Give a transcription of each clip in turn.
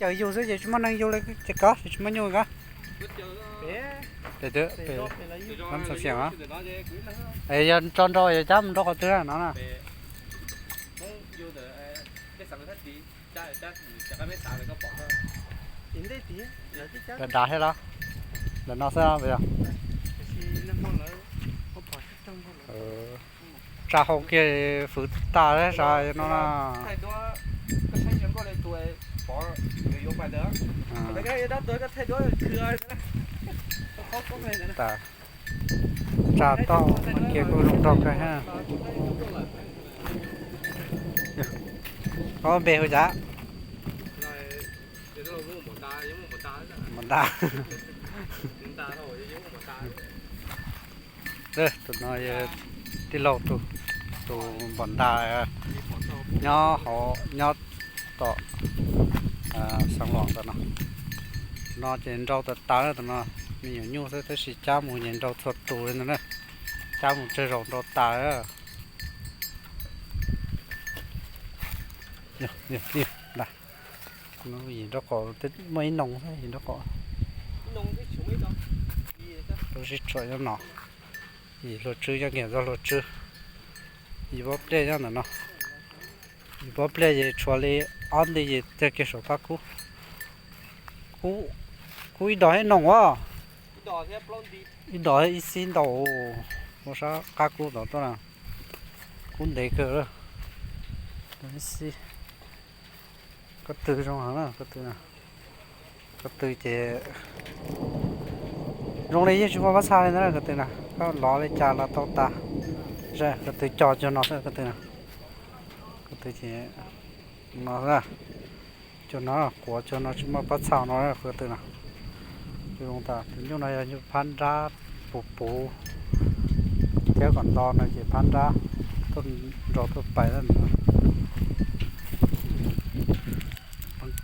Caws yug xwb ces tsis muaj neeg yug li ces kov ces tsis muaj nyuj kov. Tes twb, xiam, es yog tso nrau yog cab mus nrau qhov twg no? Dav dav thiab los? Ntawm no xwb yog? Tsa hau kiag fwv tas sav no na. Tsa tau kiag kuj zoo nraug kawg thiab. Koj npe hu cas? Npam Ntaj. Tus no yog tij laug tus, tus Npam Ntaj, nyob hauv, nyob tom Xeev Los ntawm no. No ces nrau tas tas lawm, tus no me nyuam nyuj xwb tab sis cab mus ces nrau txhua tus li ntawd na. Cab mus tsawg zaus nrau tas lawm. Yog, yog, yog, ntag. Yim nraub qaum muaj ib noo xwb, yim nraub qaum. Lub sib tshuam nyob no. Yim hlua tswb nyob kiag txog hlua tswb. Yim pob pliaj nyob ntawm no. Yim pob pliaj ces tshuav li ob nti ces tag kiag saum qab kub. Kub, kub ib dos ib noo as. Ib dos ib xib ntau. Ua sab qab kub tod tuaj na. Kub ntev kawg. Ib xib. Ko tw zoo heev na, ko tw na. Ko tw ces zoo li yeej tsis muaj pob txha li ntawd na, ko tw na. Koj lov li cas los tau tas. Ko tw co cuag no xwb, ko tw na. Ko tw ces no xwb. Cuag no, quav cuag no tsis muaj pob txha no, ko tw na. Zoo tas tus nyuj no yog nyuj phab nrab puv puv thiab kom nto no ces phab nrab tuaj nrau tuaj pais lawm no.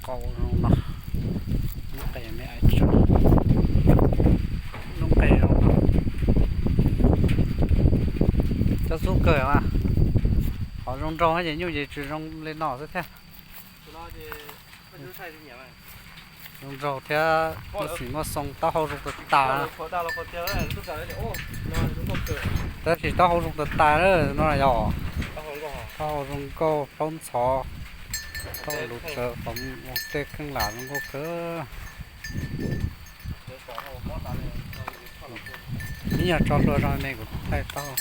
Qau zoo no, lub qe me aiv tsuag, lub qe zoo no. Cov xub kawg mas, qhov zoo nraug ces nyuj ces tsis zoo li no xwb thiab. Zoo nraug thiab muaj xim muaj xoo, taub hau zoo tas tas. Tab sis taub hau zoo tas tas no yog taub hau zoo nkauj, plaub ntxhov, taub hau luv tsawv, qhov muag tej kheej lam zoo nkauj kawg. Ib nyuag tso hlua zoo me kuv thaij taub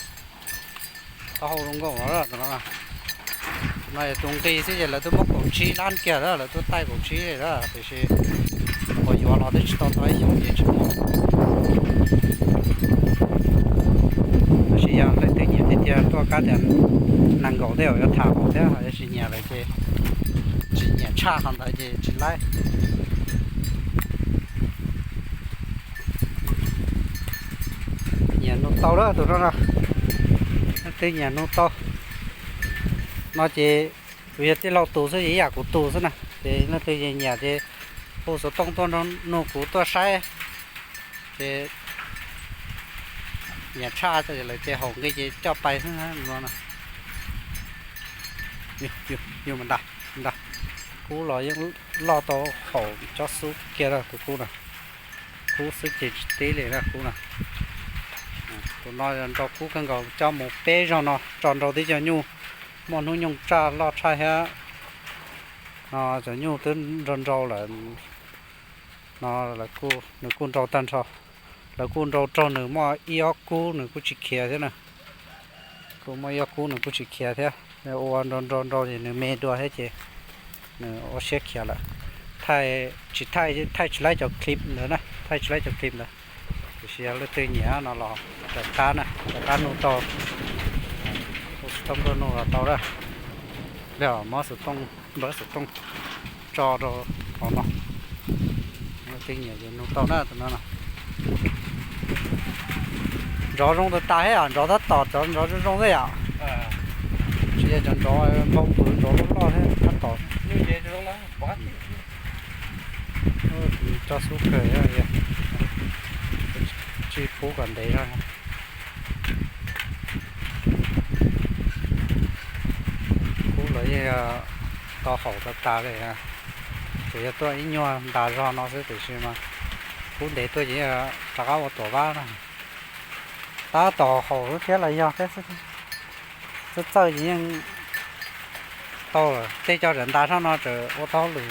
hau zoo nkauj no. Tus no yog tus nqi xwb ces lawv twb muab kaum tsib lab kiag lawm, lawv twb taij kaum tsib li lawm tiam sis uas yuav los twb tsis tau tau ib xyoos ces tsis muaj. Tab sis yog leej twg nyiam tiag tiag tuaj kab tias nees nkaum tej zaum yuav tham hauv thiab, yog tsis nyiam lawm ces tsis nyiam tshaj qhov ntawd ces tsis laib. Nyiam nug tau lawm tus no na. Leej twg nyiam nug tau. No ces kuv yog tij laug tus xwb ces ib yam kuv tus xwb na, ces leej twg nyiam ces hu xov tooj tuaj nug kuv tuaj saib. Ces nyiam tshaj lawm ces haum nqi ces coj pais xwb no. Yug mas ntag, ntag. Kub los yeej loj tau haum cob xub kiag lawm tus kub na. Kub xwb ces tsis tib li na kub na. Tus no nrau kub kawg nkaus, coj mus peb zaug no tso nrau tib co nyuj, muaj hnub nyoog tsaj loj tshaj thiab. No cov nyuj twb nrau nrau lawm. No nws kuj nrau tag nrho. Lawv kuj nrau raug nws muaj ib ob kub nws kuj tsis khiav thiab na. Kuj muaj ib ob kub nws kuj tsis khiav thiab. Ua nrau nrau nrau ces nws me dua thiab ces nws ua siab khiav lawm. Thaij tsis thaij, thaij tsis laib cov clip ntawd na, thaij tsis laib cov clip ntawd. Tiam sis yog leej twg nyiam no los rov qab na, rov qab nug tau, hu xov tooj tuaj nug los tau na. Li mob xov tooj, npawb xov tooj tso rau hauv no. Leej twg nyiam ces nug tau na tus no na. Nrov zoo tas tas thiab yom, nrov tab tom cov nrov zoo zoo xwb yom. Tsis yog cov nrov npau npwv, nrov loj loj thiab tab tom. Coj xub kawg, tsis pub kom ntev zog. Kub los yeej tau haum tas tas li. Ces yog tuaj ib nyuag ntas zog no xwb tiam sis mas kub ntev tuaj ces rov qab ua tuam vab na. Tab tom haum lub thiab los yog thiab xwb. Txawj txawj ces yeej tau lawm, tej co tawm ntas sab no txawm ua tau lwm.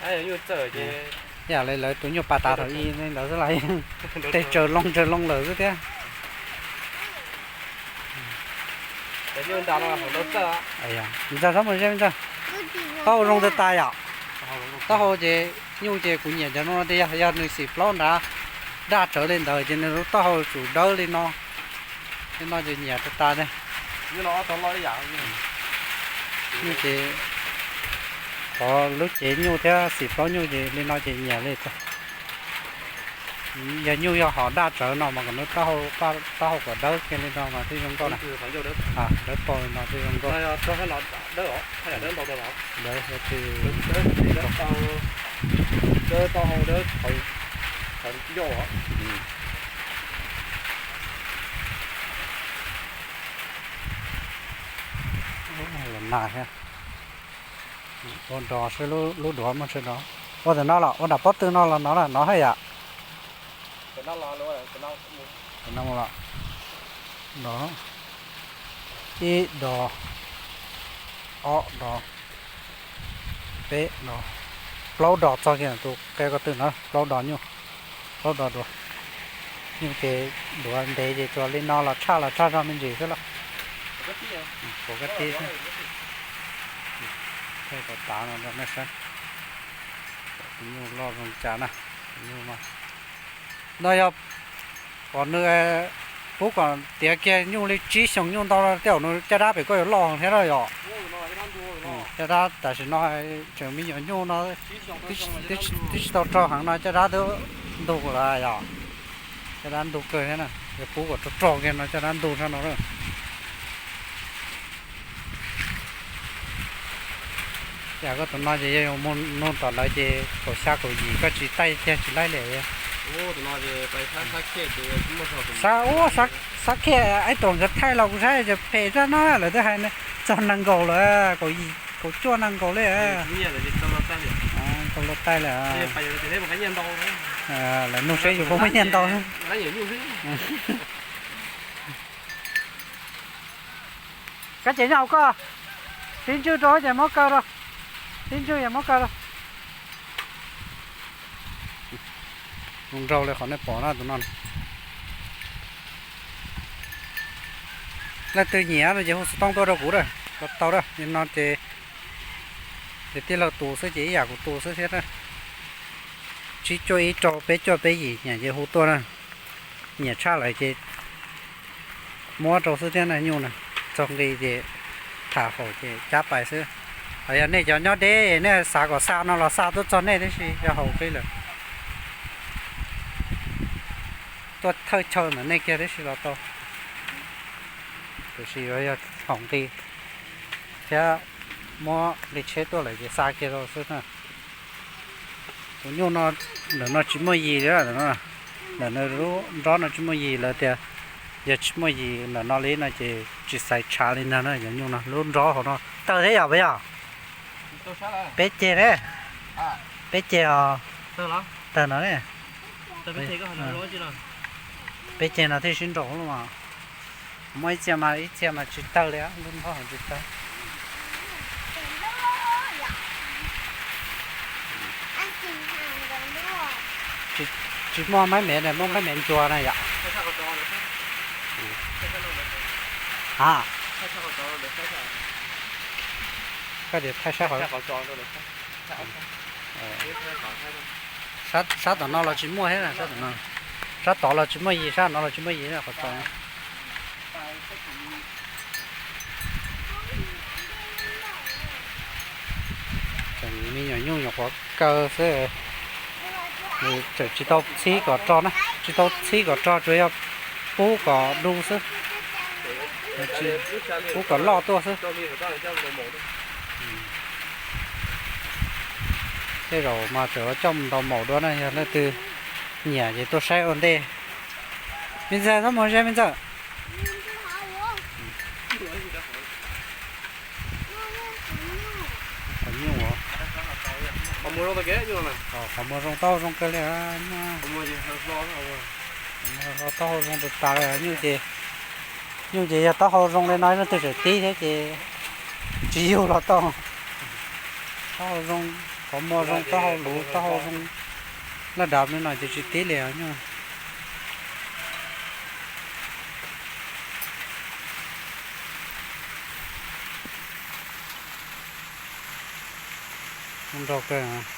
Ib yam li lawv tus nyuj pas tas thaum i ntawd xwb los tej tsaws loo tsaws loo lawm xwb thiab. Ntxawg, taub hau zoo tiag tiag yom. Taub hau ces nyuj ces kuv nyiam cov no tiag, yog nws xim plaub nrad daj tsawv li ntawd ces nws lub taub hau tsum dawb li no. Li no ces nyiam tas tas tiag. Nyuj ces qhov lub cev nyuj thiab xim plaub nyuj ces li no ces nyiam li. Yog nyuj yog hom daj tsawv no mas kom nws taub hau kom dawb kiag li no mas thiaj zoo nkauj na. Dawb paug li no thiaj zoo nkauj. Ua nrog sib lub duav muaj tsis no. Ua ntawm no los ua nram pob tw no los no no haj yam. No, ib dos, ob dos, peb dos, plaub dos txog kiag tus qe ko tw no, plaub dos nyuj, plaub dos duav. Nyuj ces duav ntev ces tsuas li no los tshaj los tshaj zog me ntsis xwb los. Puv kab tib xwb. Thaij kom tav no rau nej saib. Tus nyuj loj zoo cas na. Tus nyuj no, no yog kom nws pub kom tiav kiag nyuj li tsib xyoos nyuj ntau no tej zaum nws caj dab pem koj yuav loj thiab na yom. Caj dab tam sim no tseem me nyuam nyuj no twb tsis tau rog heev no caj dab twb ntug lawm yom. Caj dab ntug kawg thiab na, yuav pub kom rog rog kiag no caj dab ntug sab no lawm. Yam koj tus no ces yog yuav mus nug tom lawv ces kaum xya kaum yim koj tsis taij kiag tsis laib li. Ua, xab khiaj ib tuam nkawd thaij los kuv saib ces phem zaj no lawv twb hais txog nees nkaum lawm, kaum yim kaum cuaj nees nkaum li. Tau luag taij lawm. Lawv nug seb yus puas muaj nyiaj ntau. Kab ces nyob hauv koj, tib ntswj rau ces muab kaw rau, tib ntswj es muab kaw rau. Zoo nraug li qhov nej pom na tus no. Leej twg nyiam no ces hu xov tooj tuaj rau kuv a, tau a, no ces tij laug tus xwb ces ib yam kuv tus xwb thiab na. Tsib cuaj ib rau peb cuaj peb yim nyiam ces hu tuaj na. Nyiam tshaj lawm ces muab rau xwb thiab na nyuj na. Txog nqi ces tham haum ces cab pais xwb. Yog nej cov nyob deb nej xav kom xa no los xa tuaj txog nej tib si, yog haum qib lawm. Tuaj thawj chaw ntawm nej kiag tib si los tau. Tiam sis yuav yog haum nqi thiab muab nqi tsheb tuaj lawm ces xa kiag rau xwb na. Tus nyuj no, ntawm no tsis muaj yis li, ntawm no lub nrob no tsis muaj yis lawm tias, yog tsis muaj yis ntawm no li no ces tsis xaiv tshav li ntag na. Cov nyuj no lub nrob hauv no tawg thiab yom, puas yog? Peb ceg ne, peb ceg os. Tawg no ne, peb ceg no thiaj sib nraus mas. Muaj ib txhia mas ib txhia mas tsis tawg li, lub nrob tsis tawg. Tsis muaj maib mev, muaj maib mev ntsuas na yom. Koj tias thaij sab qhov, sab tom no los tsis muaj thiab, sab tod los tsis muaj yis, sab no los tsis muaj yis qhov tso. Tseem me nyuam nyuj nyuam qhuav kaw xwb. Tseem tsis tau txhib kom rog na, tsis tau txhib kom rog, tsuas yog pub kom du xwb, pub kom loj tuaj xwb. Tej zaum mas tseem coj mus ntaus maum dua na, yog leej twg nyiam ces tuaj saib ua ntej. Me ntxawg, txhob mus ze me ntxawg. Qhov nyuj, Qhov muag zoo taub hau zoo kawg li. Taub hau zoo tas tas li. Nyuj ces, nyuj ces yog taub hau zoo li no leej twg tseem tib thiab ces tsis yug los tau. Taub hau zoo, qhov muag zoo, taub hau luv, taub hau zoo laj dav li no ces tsis tib li nyuj. Zoo nraug kawg.